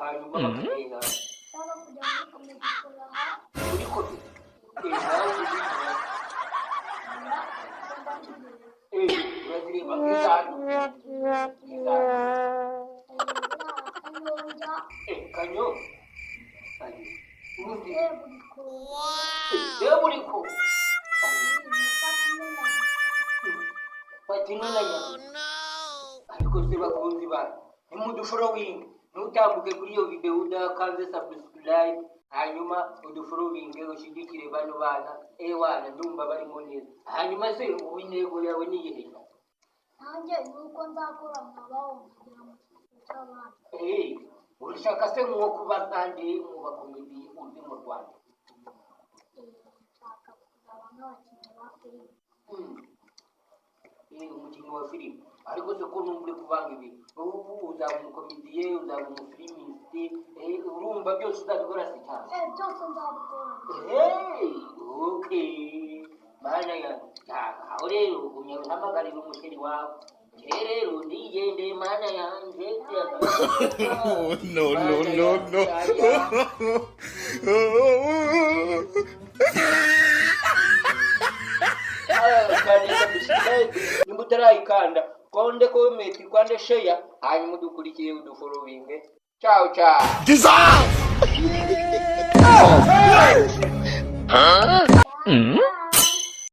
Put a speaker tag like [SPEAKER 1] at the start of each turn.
[SPEAKER 1] Hanyuma bakagenda.
[SPEAKER 2] Nshaka kujya muri comedy ikora aha.
[SPEAKER 1] Muri comedy. Nawe uzikora?
[SPEAKER 2] Oya, kuko mba nzireba.
[SPEAKER 1] Urazireba nk'izanu, nk'izanu?
[SPEAKER 2] Kanyombya.
[SPEAKER 1] Kanyo. Ayo, uruzi?
[SPEAKER 2] Seburiko.
[SPEAKER 1] Seburiko.
[SPEAKER 2] Na Patino na
[SPEAKER 1] Patino na Nyama. Ariko se bakunzi banyu, nimudufollowinge. Ntutambuke kuri iyo video udakanze subscribe, hanyuma udufollowinge, ushyigikire bano bana. Ewana, ndumva barimo neza. Hanyuma se ubu intego yawe ni iyihe?
[SPEAKER 2] Nanjye ni uko nzakora nkabaho, nkagera mu cyiciro cy'abandi.
[SPEAKER 1] Urashaka se nko kuba kandi mu bakomedi uzi mu Rwanda?
[SPEAKER 2] Nshaka kuzaba nk'abakinnyi ba filime.
[SPEAKER 1] Umukinnyi wa filime. Ariko se ko numva uri kuvanga ibintu? Ubu uzaba umukomediye, uzaba umufilimiste, urumva byose uzabikora se cyane?
[SPEAKER 2] Byose nzabikora.
[SPEAKER 1] Hey, okay. Mana yanjye, aho rero ugumya uhamagarira umuchéri wawe. Njye rero ndigendeye, mana yanjye.
[SPEAKER 3] Oh, no, no, no, no.
[SPEAKER 1] Kanda subscribe nimba utarayikanda, konde comment, kwande share, hanyuma udukurikiye, udufollowinge. Ciao ciao.
[SPEAKER 3] Jesus!
[SPEAKER 2] Bye.